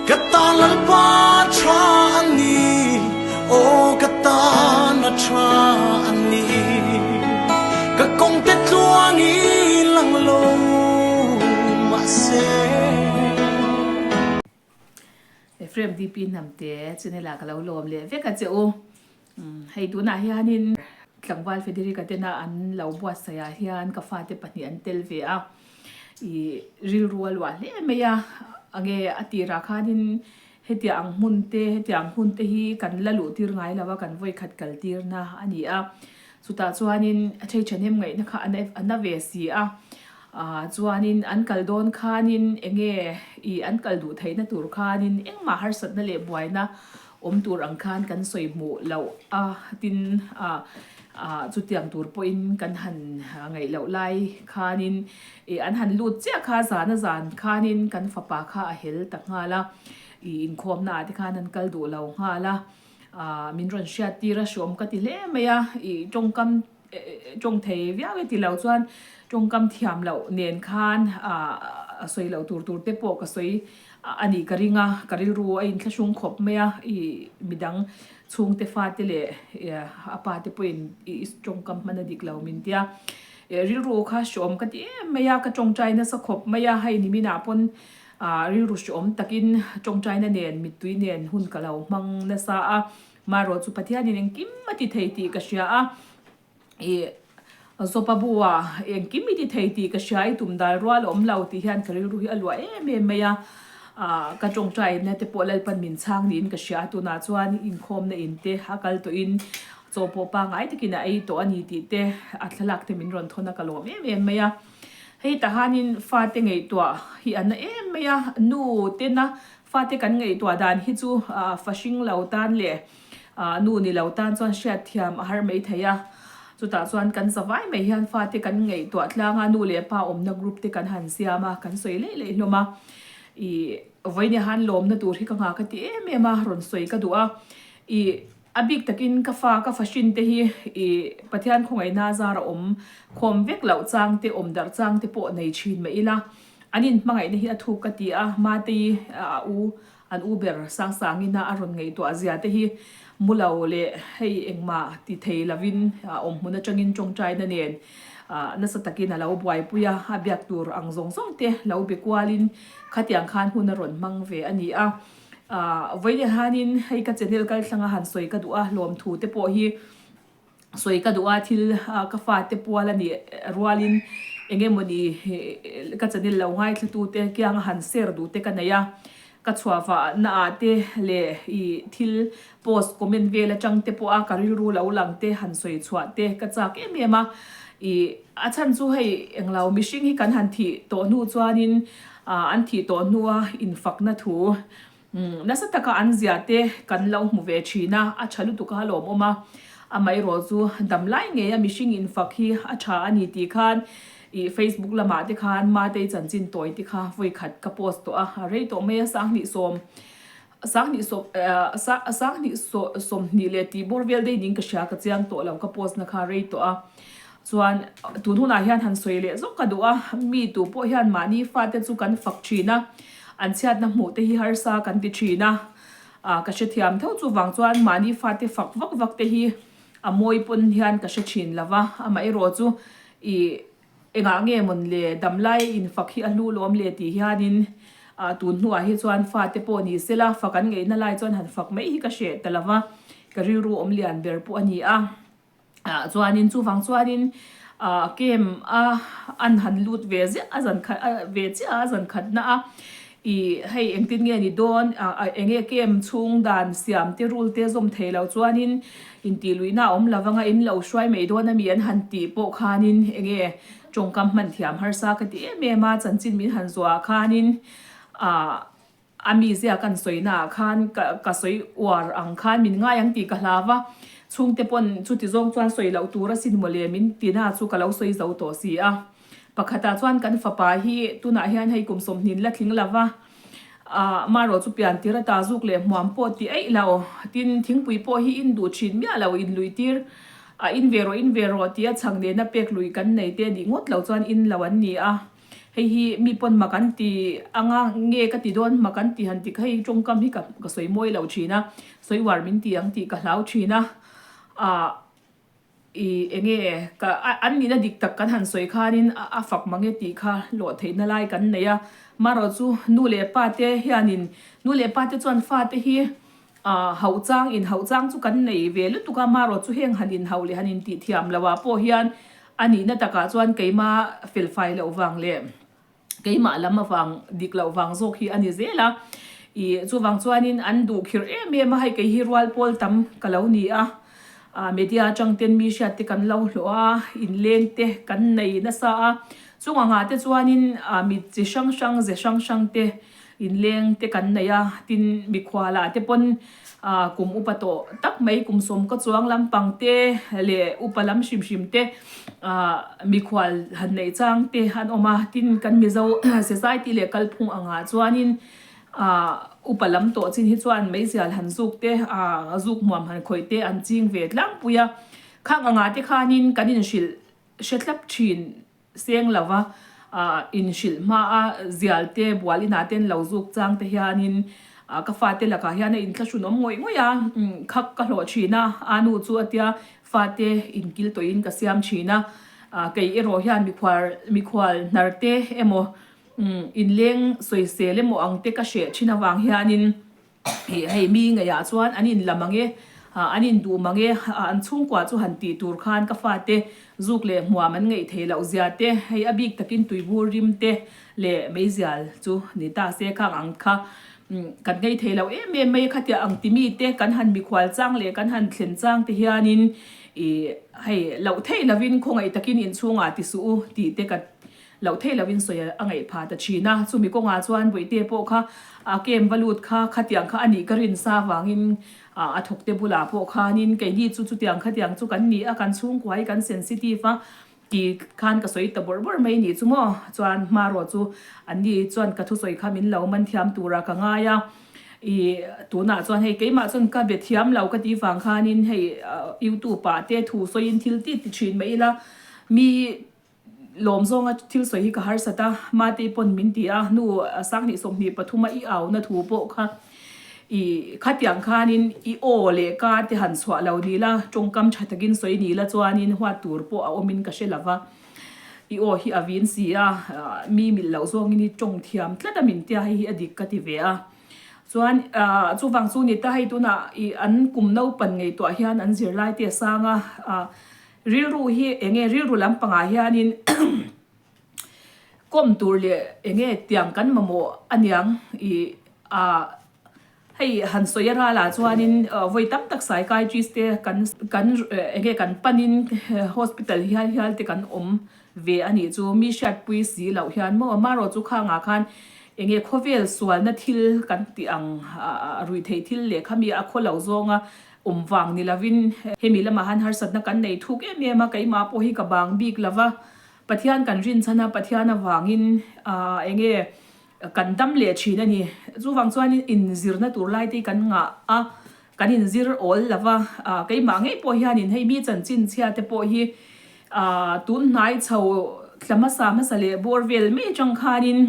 Ka tan Lalpa tha a ni, aw ka tan a tha a ni. Ka kawngte tluang i lang lo mahse. Ephraim DP hnamte channel ah ka lo lawm leh vek a che u. Hei tunah hianin tlangval Federica tena an lo buatsaih ah hian ka fate pahnih an tel ve a. Ih rilru a luah hle mai a, enge a tirah khanin hetiang ang hmun te hetiang ang hun te hi kan la luh tir ngai lo a kan vawikhat kal tirna a ni a. Chutah chuanin a thei thahnem ngaihna kha a na ve si a, ah chuanin an kal dawn khanin enge ih an kal duh theihna tur khanin engmah harsatna leh buaina awm tur ang khan kan sawi hmuh loh a tin ah ah chutiang tur pawhin kan han ngaih loh lai khanin ih an han lut chiah kha zan a zan khanin kan fapa kha a hel ta nghal a ih inkhawmna ah te khan an kal duh lo nghal a. Aaa min rawn hriat tir a hrawm ka ti hle mai a, ih tawngkam tawng thei viau e ti lo chuan tawngkam thiam loh nen khan aaa sawi loh tur tur te pawh ka sawi a nih ka ring a, ka rilru a inthlahrung khawp mai a, ih midang chhungte fate leh a pa te pawhin ih tawngkam hman a dik lo min tia, rilru kha hrawm ka ti em mai a, ka tawngtai nasa khawp mai a, hei niminah pawn Ah, rilru hreawm takin tawngtaina nen, mittui nen hun ka lo hmang nasa a. Marawh chu Pathianin engkim a ti thei tih ka hria a. Ih, Zawpa bu-ah engkim i ti thei tih ka hria, i tum dal rual a awm lo tih hian ka rilru hi a luah em em mai a. Ah, ka tawngtaina te pawh Lalpan min chhang niin ka hria a, tunah chuan inkhawmna in te a kal tawhin chaw pawh pangngai takin a ei tawh a ni tih te a thlalak te min rawn thawn a, ka lawm em em mai a. Hei tahanin fate ngaihtuah hi a na em mai a, nu tena fate kan ngaihtuah dan hi chu fa hring lo tan leh nu ni lo tan chuan hriatthiam a har mai thei a. Chutah chuan kan zavai mai hian fate kan ngaihtuah tlang a, nu leh pa awmna group te kan han siam a, kan sawi leih leih hlawm a. Ih vawiin han lawmna tur hi ka nghah ka ti em em a, rawn sawi ka duh a. Ih. A bik takin ka fa ka fahrin te hi i Pathian khawngaihna zar a awm khawm vek loh chang te awm darh chang te pawh nei thin mah ila an in hmangaihna hi a thuk ka ti a, Matei a u an u ber Sangsangina a rawn ngaihtuah zia te hi mu lo leh hei engmah ti thei lovin awm hmun atangin tawngtaina nen nasa takin a lo buaipui a, a biak tur ang zawng zawng te lo be kualin khatiang khan hun a rawn hmang ve a ni a. Ahh vawiin hianin hei ka channel kal thlanga han sawi ka duh a, lawmthu te pawh hi sawi ka duh a, thil ka fate pual a nih rualin eng emawni ka channel lo ngaithla tu te kianga han share duh te ka nei a, ka chhuah vah na ah te leh ih thil post comment vel atang te pawh a ka rilru lo lang te han sawi chhuah te ka chak em em a, ih a chhan chu hei englo mihring hi kan han thih tawh hnu chuanin An thih tawh hnua infakna thu nasa taka an zia te kan lo hmu ve thin a, a tha lutuk a lawmawm a. Amaherawh chu damlai ngeia mihring infak hi a tha a ni tih khan ih Facebook lamah te khan Matei chanchin tawi te kha vawikhat ka post tawh a, a rei tawh mai a, 2010 20 20 leh tih bawr vel daih niin ka hria, ka chiang tawh lo, ka post na kha rei tawh a. Chuan tun hunah hian han sawi leh zawk ka duh a, mi tu pawh hian mahni fate chu kan fak thin a, an chhiatna hmuh te hi harsa kan ti thin a, ka hrethiam tho chuvang chuan mahni fate fak vak vak te hi a mawi pawn hian ka hre thin lo va, amaherawh chu ih engah nge mawn le damlai infak hi a hlu lawm le tih hianin tun hnuah hi chuan fate pawh ni sela fak an ngeihna lai chuan han fak mai hi ka hreh ta lo va, ka rilru awm lian ber pawh a ni a. Ah chuanin chuvang chuanin ah camp a an han lut ve ziah a zan khat ve chiah a zan khat na a ih hei engtin nge ni dawn ah eng nge camp chhung dan siam te rule te zawm thei lo chuanin intih luihna a awm lo vanga in lo hruai mai dawn ami an han tih pawh khanin eng nge tawngkam hman thiam harsa ka ti em em a chanchin min han zuah khanin ah A mizia kan sawina ah khan ka ka sawi uar ang khan min ngai ang tih ka hlau va, chhungte pawn chuti zawng chuan sawi loh tur asin mawle min tina chu ka lo sawi zo tawh si a. Pakhatah chuan kan fapa hi tunah hian hei kum sawmhnin la tling lo va, ah marawh chu pian tir ata zuk leh hmuam pawh ti eih lo, tin thingpui pawh hi in duh thin miah lo in lui tir a in ve rawh in ve rawh tia chhang nena pek lui kan nei te nih ngawt lo chuan in lo an ni a. Hei hi mi pawn mak an ti anga nge ka ti dawn mak an ti han ti kha hei tawngkam hi ka ka sawi mawi lo thin a, sawi uar min ti ang tih ka hlau thin a, ah i enge ka an nihna dik tak kan han sawi khanin a fak mange tih kha lawh theihna lai kan nei a, marawh chu nu leh pa te hianin nu leh pa te chuan fate hi ah hauh chang in hauh chang chu kan nei ve lutuk a, marawh chu heng han inhauh leh han intih thiam loh ah pawh hian a nihna takah chuan keima felfai loh vang leh keimah lam avang dik loh vang zawk hi a ni zel a, ih chuvang chuanin an duh khirh em em a, hei kei hi rual pawl tam ka lo ni a, ah media atang ten mi hriat te kan lo hlawh a, inleng te kan nei nasa a, chung angah te chuanin ah mi chi hrang hrang ze hrang hrang te inleng te kan nei a, tin mikhualah te pawn ah kum upa tawh tak mai kum sawm ka chuang lampang te leh upa lam hrim hrim te ah mikhual han neih chang te an awm a, tin kan Mizo society leh kalphung angah chuanin ah upa lam tawh chin hi chuan meizial han zuk te ah zuk hmuam han khawih te an ching ve tlangpui a, khang angah te khanin kan inhrilh hre thlap thin. Seng lova inhrilh hma a zial te bual inah ten lo zuk chang te hianin ka fate lakah hian a inthlahrun awm ngawih ngawih a, khak ka hlawh thin a, a nu chu a tia fate inkil tawhin ka siam thin a, kei erawh hian mikhual mikhual hnar te emaw inleng sawisel emaw ang te ka hreh thin avang hianin Ih hei mi ngeiah chuan an in la mang e, an in duh mang e, an chhungkua chu han tih tur khan ka fate zuk leh hmuam an ngeih thei loh zia te, hei a bik takin tuibur rim te leh meizial chu ni ta se khang ang kha kan ngei thei loh em em mai a khatiang ang ti mi te kan han mikhual chang leh kan han thlen chang te hianin ih hei loh theih lovin khawngaih takin inchhungah ti suh u tih te ka Loh theih lohin sawi a ngaih phah ta thin a, chumi kawngah chuan Bawihte pawh kha a kem va lut kha khatiang kha a nih ka rin sa avangin a thawkte bulah pawh khanin keini chu chutiang khatiang chu kan ni a, kan chhungkua hi kan sensitive a ti khan ka sawi ta bawrh bawrh mai nih chu maw. Chuan hmarawh chu anni chuan ka thusawi kha min lo man thiam turah ka ngai a, ih tunah chuan hei keimah chuan ka be thiam lo ka tih vang khanin hei youtube ah te thu sawiin thil ti ti thin mai ila mi Lawm zawnga thil sawi hi ka harsat a, Mate pawn min ti a, nu Sanghnih 23 a i auna thu pawh kha i khatiang khanin i aw leh ka te han chhuah lo ni la, tawngkam tha takin sawi ni la chuanin huat tur pawh a awmin ka hre lova, i aw hi a vin si a, mi milh loh zawngin i tawng thiam tlat a min tia hei hi a dik ka ti ve a. Chuan chuvang chu ni ta hei tunah i an kum naupan ngaihtuah hian an zirlai te a sang a, Rilru hi enge rilru lampangah hianin kawm tur leh enge tiang kan mamawh aniang ih ah hei han sawi a ralah chuanin vawi tam tak psychiatrist te kan kan enge kan panin hospital hial hial te kan awm ve a nih chu mi hriatpui si loh hian maw amaherawh chu khangah khan enge khawvel sualna thil kan tih ang ah ruihtheih thil leh khami a khaw lo zawnga Awm vang ni lovin hemi lamah han harsatna kan nei thuk em em a, keimah pawh hi ka bang bik lo va, Pathian kan rinchhan a, Pathian avangin aah eng nge kan dam leh thin a ni. Chuvang chuanin inzirna tur lai te hi kan ngah a, kan inzir awl lo va, aah keimah ngei pawh hianin hei mi chanchin chhia te pawh hi aah tun hnai chho thla hmasa hmasa leh bawr vel mai atang khanin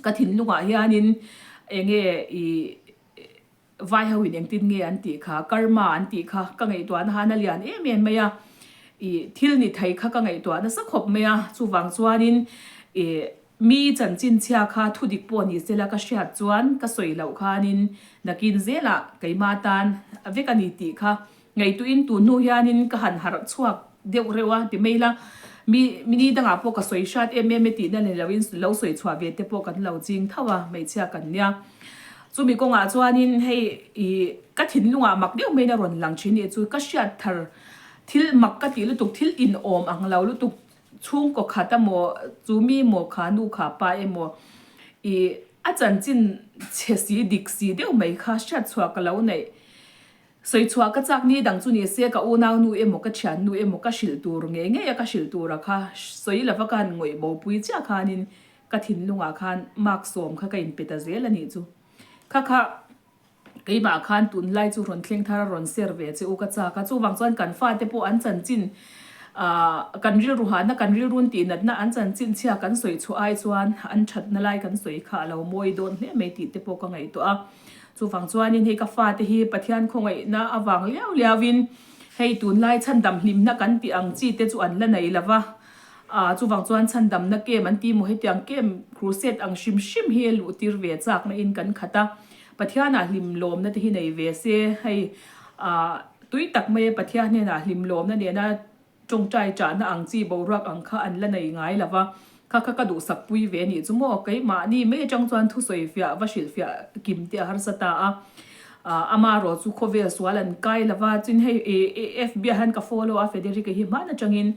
ka thinlungah hianin eng nge ih Vai ho in engtin nge an tih kha, karma an tih kha ka ngaihtuahna han a lian em em mai a, ih thil ni thei kha ka ngaihtuah nasa khawp mai a, chuvang chuanin ih mi chanchin chhia kha thudik pawh ni sela ka hriat chuan ka sawi loh khanin nakin zelah keima tan vek a ni tih kha ngaihtuahin tun hnu hianin ka han harh chhuak deuh reuh a ti mai la, mi ni dangah pawh ka sawi hrat em em e tihna ni loin lo sawi chhuah ve te pawh kan lo ching tho a, hmeichhia kan nia. Chumi kawngah chuanin hei ih ka thinlungah mak deuh maiin a rawn lang thin nih chu ka hriat thar thil mak ka tih lutuk thil inawm ang lo lutuk chhungkaw khat emaw chu mi maw kha nu kha pa emaw ih a chanchin chhe si dik si deuh mai kha hriat chhuah ka lo neih. Sawi chhuah ka chak ni dang chu ni se ka unau nu emaw ka thian nu emaw ka hrilh tur ngei ngei a ka hrilh tura kha sawi lova ka han ngawih bo pui chiah khanin Ka thinlungah khan mark sawm kha ka inpe ta zel a nih chu. Kha kha keimah khan tunlai chu rawn thleng thar a rawn ser ve che u ka chak a, chuvang chuan kan fate pawh an chanchin Ahh kan rilru hahna kan rilrun tih natna an chanchin chhia kan sawi chhuah ai chuan an thatna lai kan sawi kha a lo mawi dawn hle mai tih te pawh ka ngaihtuah a. Chuvang chuanin hei ka fate hi Pathian khawngaihna avang liau liauin hei tunlai chhandam hlimna kan tih ang chi te chu an la nei lova. Ahh chuvang chuan chhandamna kem an ti maw hetiang kem crusade ang hrim hrim hi luh tir ve chakna in kan khat a. Pathianah hlim lawmna te hi nei ve se hei ahh tui tak mai a Pathian hnenah hlim lawmna nena tawngtai chahna ang chi boruak ang kha an la nei ngai lo va, kha kha ka duhsak pui ve nih chu maw keimahni mai atang chuan thusawi fiah va hrilh fiah kim te a harsa ta a. Ahh ama erawh chu khawvel sual an kai lo va chin hei FB ah hian ka follow a Federica hi hman atangin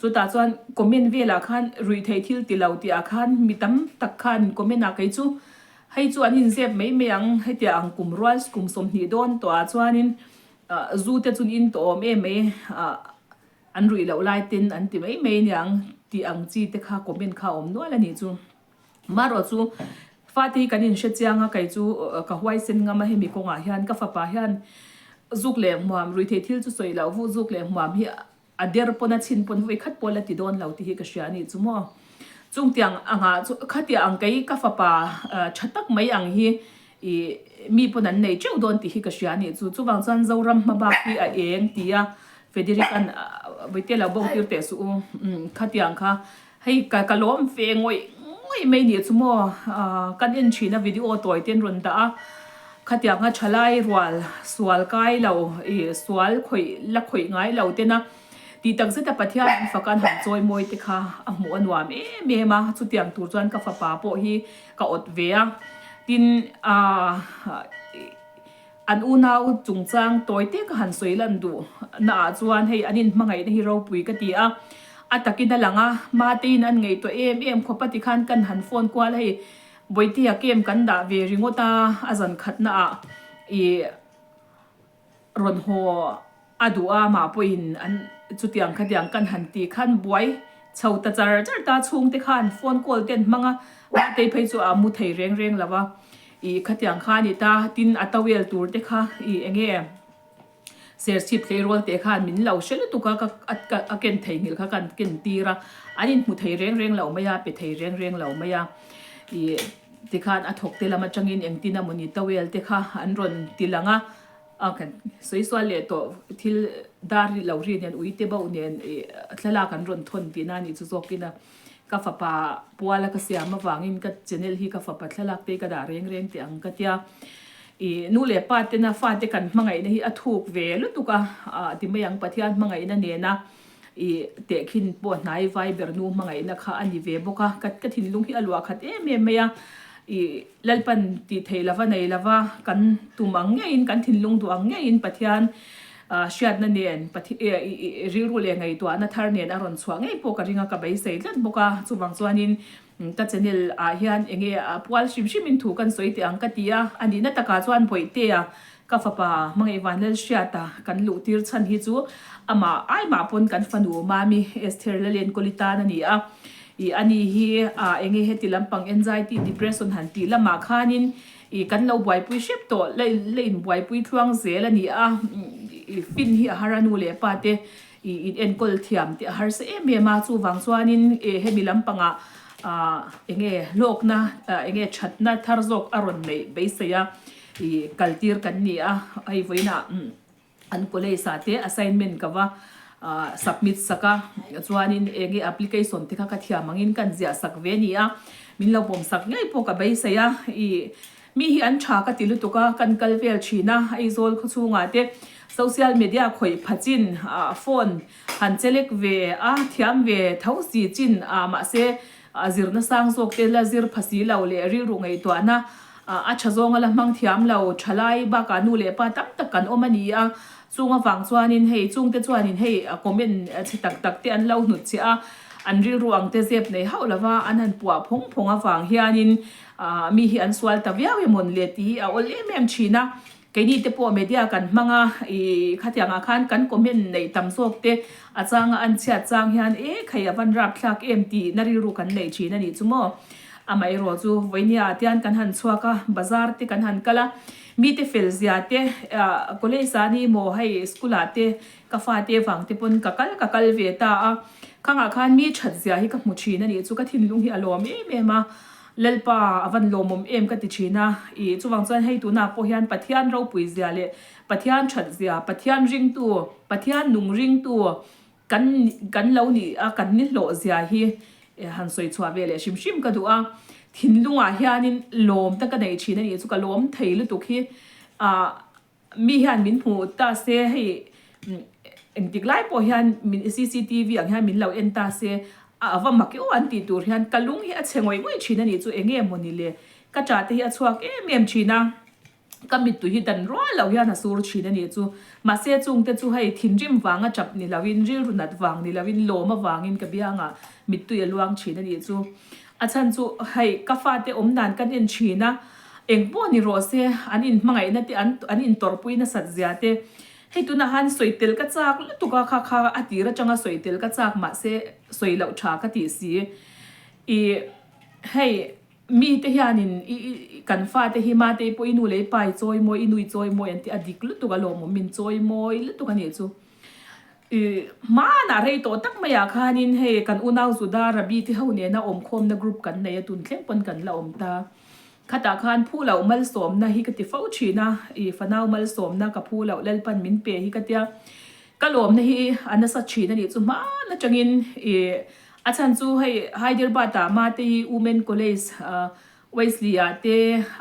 Chutah chuan comment velah khan ruihtheih thil ti lo tih ah khan mi tam tak khan comment ah kei chu hei chu an inzep mai mai ang hetiang ang kum rual kum 20 dawn tawh ah chuanin zu te chu an in tawh awm em mai ah an ruih loh lai ten an ti mai mai aniang tih ang chi te kha comment kha a awm nual a nih chu. Marawh chu fate hi kan inhre chiang a kei chu ka huaisen ngam a hemi kawngah hian ka fapa hian zuk leh hmuam ruihtheih thil chu sawi loh vuh zuk leh hmuam hi A der pawn a chhin pawn vawi khat pawh la ti dawn lo tih hi ka hria a nih chu maw. Chungtiang angah chu khatia ang kei ka fapa tha tak mai ang hi ih mi pawn an nei teuh dawn tih hi ka hria a nih chu. Chuvang chuan Zoram hma bak hi a eng ti a Federic an vawitia lo bo tir teh suh u. Khatiang kha hei ka ka lawm ve ngawih ngawih mai nih chu maw. Kan en thin a video tawi te an rawn dah a. Khatianga thalai rual sual kai lo ih sual khawih la khawih ngai lo tena tih tak zeta Pathian an fak a an han chawi mawi te kha a hmuh a nuam em em a, chutiang tur chuan ka fapa pawh hi ka awt ve a, tin aah an unau chungchang tawi te ka han sawi lan duh na ah chuan hei an inhmangaihna hi ropui ka ti a, a takin a lang a, Matein an ngaihtuah em em khawp a tikhan kan han phone kual hei. Bawitea kem kan dah ve ringawt a, a zan khatna ah ih rawn haw a duh a, mah pawhin an chutiang khatiang kan han tih khan buai chho ta char char ta, chhungte khan phone call te an hmang a, Matei phei chu a mu thei reng reng lo a, ih khatiang kha a ni ta, tin a towel tur te kha ih eng nge. Serchhip tleirawl te khan min lo hre lutuk a, ka a ken theihnghilh kha kan ken tir a, an inhmu thei reng reng lo mai a, pe thei reng reng lo mai a, ih tikhan a thawk te lam atangin engtin a mawni towel te kha an rawn ti lang a, a kan sawi sual leh tawh thil dar ri lo ri nen ui te bauh nen ih thlalak an rawn thawn tihna a nih chu zawkin a, ka fapa puala ka siam avangin ka channel hi ka fapa thlalak te hi ka dah reng reng teh ang ka tia. I nu leh pa tena fate kan hmangaihna hi a thuk ve lutuk a, ah ti mai ang Pathian hmangaihna nena i tehkhin pawh hnai vai ber nu hmangaihna kha a ni ve bawk a, ka ka thinlung hi a luah khat em em mai a, i Lalpan tih theih lova nei lova kan tum ang ngeiin kan thinlung duh ang ngeiin Pathian ah hriatna nen Pathian i rilru leh ngaihtuahna thar nen a rawn chhuah ngei pawh ka ring a, ka beisei tlat bawk a, chuvang chuanin Ka channel ah hian enge a pual hrim hrim in thu kan sawi teh ang ka ti a, a nihna takah chuan Bawihtea ka fapa Hmangaih Vanlalhriata kan luh tir chhan hi chu amah aimah pawn kan fanu Mami Esther Lalenkawli tan a ni a, ih ani hi ah enge heti lampang anxiety depression han tih lamah khanin ih kan lo buaipui hrep tawh la la inbuaipui thluang zel a ni a, ih fin hi a har a nu leh pa te I in enkawl thiam tih a harsa em em a, chuvang chuanin e hemi lampangah ah enge hlawkna ah enge thatna thar zawk a rawn neih beisei a i kaltir kan ni a, hei vawiinah an college ah te assignment ka va ah submit sak a, chuanin enge application te kha ka thiam angin ka inziah sak ve a ni a, min lo pawm sak ngei pawh ka beisei a, i Mi hi an tha ka ti lutuk a, kan kal vel thin a, Aizawl khaw chhungah te social media khawih pha chin ah phone han chelek ve a, thiam ve tho si chin ah mahse zirna sang zawk te la zir pha si lo leh rilru ngaihtuahna a tha zawnga la hmang thiam lo thalai bakah nu leh pa tam tak kan awm a ni a, chung avang chuanin hei chungte chuanin hei comment chhe tak tak te an lo hnut cheh a, an rilru ang te zep nei hauh lova an han puah phawng phawng avang hianin Ahh mi hi an sual ta viau em mawn le tih hi a awl em em thin a, keini te pawh media kan hmang a, ih khatiang ah khan kan comment neih tam zawk te a changa an chhiat chang hian e khai a van rap thlak em tih na rilru kan neih thin a nih chu maw. Amaherawh chu vawinia ah te hian kan han chhuak a, bazar te kan han kal a, mite fel zia te college ah ni maw hei school ah te ka fate vang te pawn ka kal ka kal ve ta a, khangah khan mi that zia hi ka hmu thin a nih chu ka thinlung hi a lawm em em a, Lalpa a van lawmawm em ka ti thin a, ih chuvang chuan hei tunah pawh hian Pathian ropui zia leh Pathian that zia, Pathian ringtu, Pathian nung ringtu kan kan lo nih a kan ni hlawh zia hi han sawi chhuah ve leh hrim hrim ka duh a, thinlungah hianin lawm ta ka nei thin a nih chu ka lawm thei lutuk hi ah mi hian min hmu ta se hei engtik lai pawh hian min cctv ang hian min lo en ta se a va mak euh an tih tur hian ka lung hi a chhe ngawih ngawih thin a nih chu eng nge mawni le ka ṭah te hi a chhuak em em thin a. Ka mittui hi dan rual lo hian a sur thin a nih chu. Mahse chungte chu hei thinrim vanga tap ni loin, rilru nat vang ni loin, lawm avangin ka biangah mittui a luang thin a nih chu. A chhan chu hei ka fate awm dan kan en thin a, eng pawh ni rawh se an inhmangaihna te an an intawrhpui nasat zia te. Hei tunah han sawi tel ka chak lutuk a, kha kha a tir atanga sawi tel ka chak mahse sawi loh tha ka tih si. Ih hei. Mi te hianin i i kan fate hi mate pawh i nu leh i pa i chawi mawi, i nu i chawi mawi an tih a dik lutuk a lawmawm min chawi mawi lutuk a nih chu. I hmanah rei tawh tak maiah khanin hei kan unau Juda Rabbi te ho nena awmkhawmna group kan nei a tun thleng pawn kan la awm ta. Khatah khan phu loh malsawmna hi ka ti fo thin a, i fanau malsawmna ka phu loh Lalpan min pe hi ka tia. Ka lawmna hi a nasa thin a nih chu hman atangin i A chhan chu hei Hyderabad ah Mate Women College Wesley ah te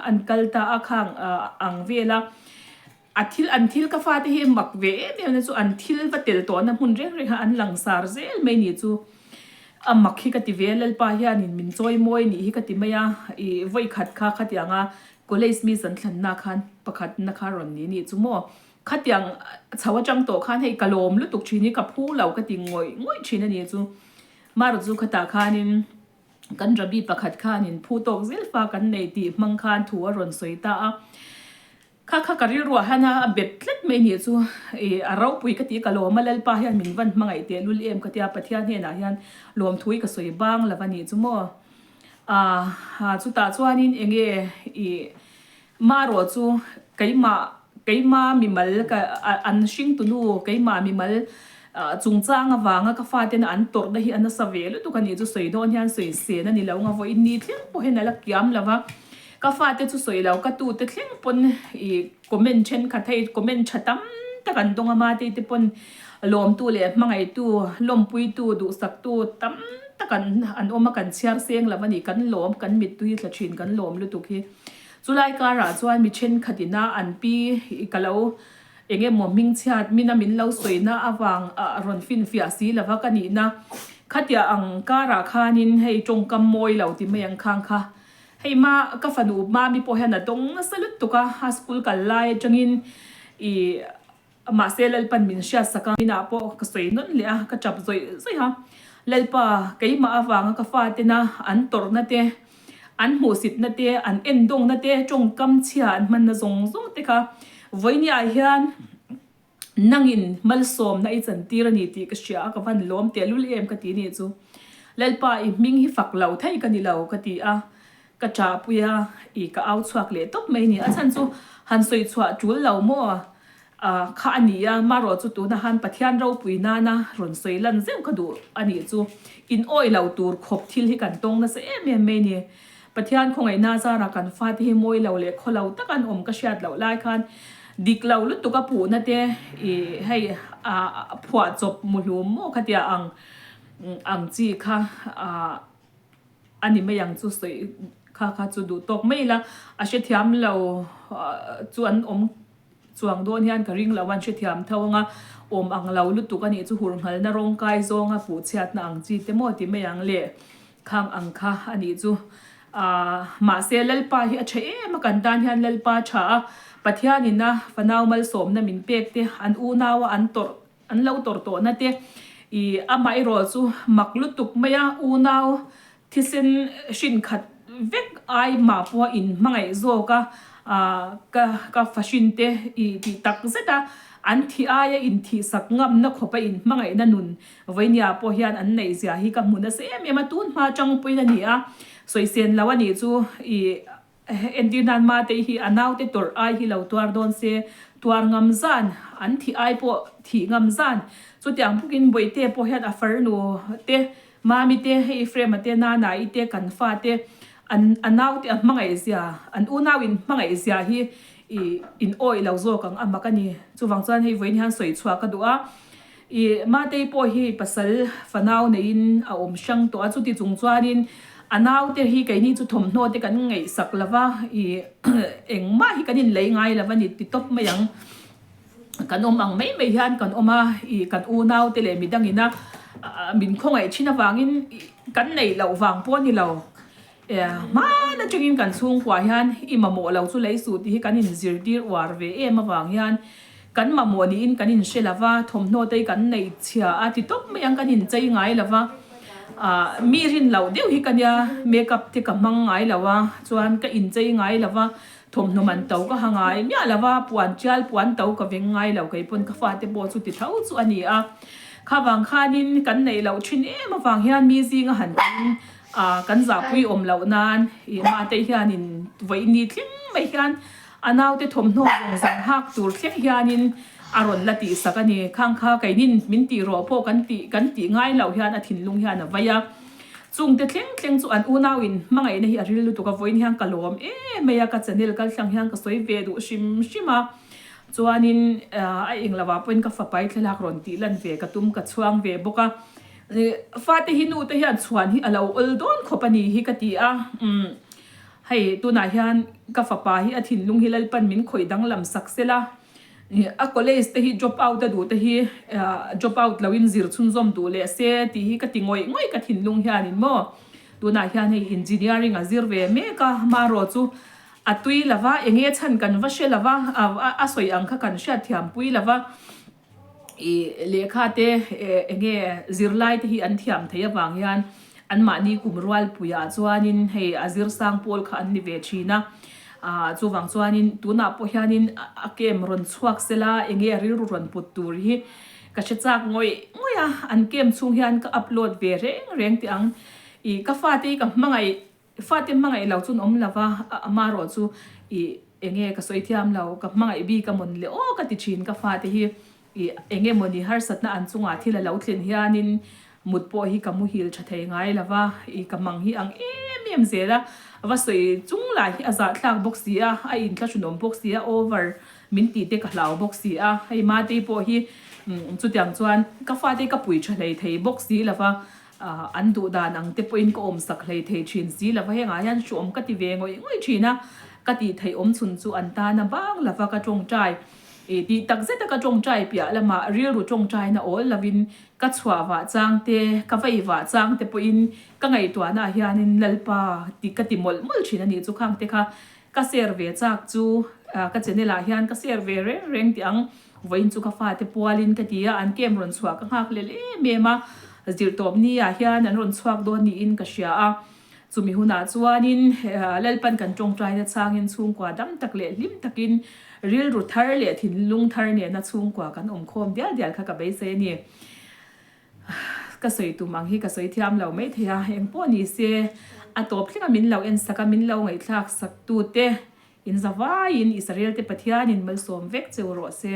an kal ta a khang ang vel a, a thil an thil ka fate hi mak ve em em na chu an thil va tel tawh na hmun reng reng ah an langsar zel mai ni chu a mak hi ka ti ve a Lalpa hianin min chawi mawi nih hi ka ti mai a i vawi khat kha khatiang a college miss an thlan na khan pakhat na kha rawn ni nih chu maw Khatiang chho atang tawh khan hei ka lawm lutuk thin hi ka phu lo ka ti ngawih ngawih thin a ni chu. Marawh chu khatah khanin kan Rabbi pakhat khanin phu tawk zel fa kan nei tih hmang khan thu a rawn sawi ta a. Kha kha ka rilruah hian a bet tlat mai ni chu ih a ropui ka ti ka lawm a Lalpa hian min van hmangaih teh lul em ka tia Pathian hnenah hian lawmthu hi ka sawi bang lo a ni chu maw. Aaa chutah chuanin enge ih Marawh chu keimah, keima mimal ka an hringtunu, keimah mimal chungchang avanga ka faten an tawrhna hi a nasa ve lutuk a nih chu sawi dawn hian sawi sen a ni lo nga vawiin ni thleng pawh hian a la kiam lo va, ka fate chu sawi lo ka tute thleng pawn ih comment thenkhat hei comment tha tam tak an dawng a mate te pawn lawmtu leh hmangaihtu lawmpuitu duhsaktu tam tak an an awm a kan chhiar seng lo a ni kan lawm kan mittui tla thin kan lawm lutuk hi. Chulai karah chuan mi thenkhat ina an pi ka lo eng emaw hmingchhiat mina min lo sawina avang a rawn finfiah si lova ka nihna khatia ang karah khanin hei tawngkam mawi lo ti mai ang khang kha hei ma ka fanu mami pawh hian a dawng nasa lutuk a a school kal lai atangin ih Mahse Lalpan min hriatsak a, inah pawh ka sawi nawn leh a, ka tap zawih zawih a. Lalpa, keimah avanga ka fatena an tawrhna te, an hmuhsitna te, an endawngna te, tawngkam chhia an hmanna zawng zawng te kha vawinia hian nangin malsawmna i chantir a ni tih ka hria a, ka van lawm tehlul em ka ti nih chu. Lalpa, i hming hi fak lo thei ka ni lo ka ti a. Ka ṭahpui a, i ka au chhuak leh tawp mai ni. A chhan chu han sawi chhuah ṭul lo maw? Kha a ni a, marawh chu tuna han Pathian ropui nana rawn sawi lan zeuh ka duh a nih chu. In awih lo tur khawp thil hi kan tawng nasa em em mai ni. Pathian khawngaihna zarah kan fate hi mawi lo leh khaw lo tak an awm ka hriat loh lai khan dik lo lutuk a puhna te i hei phuah chawp muhlum maw khatia ang ang chi kha A ni mai ang chu sawi kha kha chu duh tawk mai ila, a hrethiam lo chu an awm chuang dawn hian ka ring lo a, an hrethiam tho anga awm ang lo lutuk a nih chu hurnghalna rawng kai zawnga puhchhiatna ang chi te maw ti mai ang le khang ang kha a nih chu. Aaa mahse Lalpa hi a tha em a kan tan hian Lalpa tha a, Pathianin a fanau malsawmna min pek te an unau a an tawrh An lo tawrh tawhna te i amaherawh chu mak lutuk mai a, unau thisen hrin khat vek ai mah pawha in hmangaih zawk a, ka ka fahrin te i tih tak zet a, an thih aia in thih sak ngamna khawpa in hmangaihna nun vawinia pawh hian an neih zia hi ka hmu nasa em em a, tun hma tangpuiin a ni a, Sawisên lo a nih chu i entir nan Matei hi a naute tawrh ai hi lo tuar dawn se, tuar ngam zan, an thih ai pawh thih ngam zan. Chutiang bawkin Bawihte pawh hian a farnu te, Mami te, hei Ephraim-a te, Nana-i te, kan fa te, an a naute a hmangaih zia, an unau in hmangaih zia hi i in awih lo zawk ang a mak a ni. Chuvang chuan hei vawiin hian sawi chhuah ka duh a. I Matei pawh hi pasal fanau neiin a awm hrang tawh a, chuti chung chuanin a naute hi keini chu thawmhnaw te kan ngaihsak lo va, i engmah hi kan inlei ngai lo va ni ti tawp mai ang. Kan awm ang mai mai hian kan awm a, i kan unaute leh midangina min khawngaih thin avangin kan neih loh vang pawh a ni lo. Hman atangin kan chhungkua hian i mamawh lo chu lei suh tih hi kan inzirtir uar ve em avang hian kan mamawh niin kan inhre lo va, thawmhnaw te hi kan neih chhia a ti tawp mai ang kan inchei ngai lo va, ah mi rin loh deuh hi ka nia makeup te ka hmang ngai lo a, chuan ka inchei ngai lo va, thawmhnaw man to ka ha ngai miah lo va, puan tial puan to ka veng ngai lo kei pawn ka fate pawh chu ti tho chu a ni a, khavang khanin kan neih loh thin em avang hian mi zinga han tin A kan zahpui awm loh nan i mate hianin vawi ni thleng mai hian a naute thawmhnaw zawng zawng hak tur thleng hianin a rawn la tihsak a ni. Khang kha keinin min tih rawh pawh kan tih kan tih ngai loh hian a thinlung hian a vai a. Chungte thleng thleng chu an unauin hmangaihna hi a ril lutuk a, vawiin hian ka lawm em mai a, ka channel kal thlang hian ka sawi ve duh hrim hrim a. Chuanin a englo ah pawhin ka fapai thlalak rawn tih lan ve ka tum ka chhuang ve bawk a. Fate hi nute hian chhuan hi a lo awl dawn khawp a ni hi ka ti a, umm hei tunah hian ka fapa hi a thinlung hi Lalpan min khawih danglam sak sela, a college te hi drop out a duh te hi drop out loin zir chhunzawm duh leh se tih hi ka ti ngawih ngawih ka thinlung hianin maw tunah hian hei engineering a zir ve mek a, marawh chu a tui lova enge chhan kan va hre lova a sawi ang kha kan hriatthiampui lova. I lehkha te enge zirlai te hi an thiam thei avang hian anmahni kum rualpuiah chuanin hei a zirsang pawl kha an ni ve thin a, ah chuvang chuanin tunah pawh hianin a camp rawn chhuak sela enge a rilru rawn put tur hi ka hre chak ngawih ngawih a, an camp chhung hian ka upload ve reng reng teh ang i ka fate hi ka hmangaih Fate hmangaih lo chu an awm lo va, amarawh chu ih enge ka sawi thiam lo, ka hmangaih bik a mawn le aw ka ti thin ka fate hi ih enge mawni harsatna an chungah thil a lo thlen hianin mut pawh hi ka muhil tha thei ngai lo va, ih ka mang hi ang em em zel a, va sawi chung lah hi a zahthlak bawk si a, a inthlahrunawm bawk si a, over min tih te ka hlau bawk si a, hei Matei pawh hi chutiang chuan ka fate hi ka pui tha hlei thei bawk si lo va. An duh dan ang te pawhin ka awmsak hlei thei thin si lova, hengah hian hruawm ka ti ve ngawih ngawih thin a, ka tih theih awm chhun chu an tan a bang lova ka tawngtai i tih tak zeta ka tawngtai piah lamah rilru tawngtaina awl lovin ka chhuah vah chang te, ka vei vah chang te pawhin ka ngaihtuahnaah hianin Lalpa tih ka ti mawlh mawlh thin a nih chu khang te kha ka share ve chak chu ka channel ah hian ka share ve reng reng tih ang. Vawiin chu ka fate pualin ka ti a, an camp rawn chhuah ka nghak lel em em a, zirtawp ni ah hian an rawn chhuak dawn niin ka hria a, chumi hunah chuanin Lalpan kan tawngtaina changin chhungkua dam tak leh hlim takin rilru thar leh thinlung thar nena chhungkua kan awm khawm dial dial kha ka beisei a ni. Ka sawi tum ang hi ka sawi thiam lo mai thei a, engpawh ni se a tawp thleng a min lo en sak a, min lo ngaihthlak sak tute In zavaiin Israel te Pathianin malsawm vek cheu rawh se.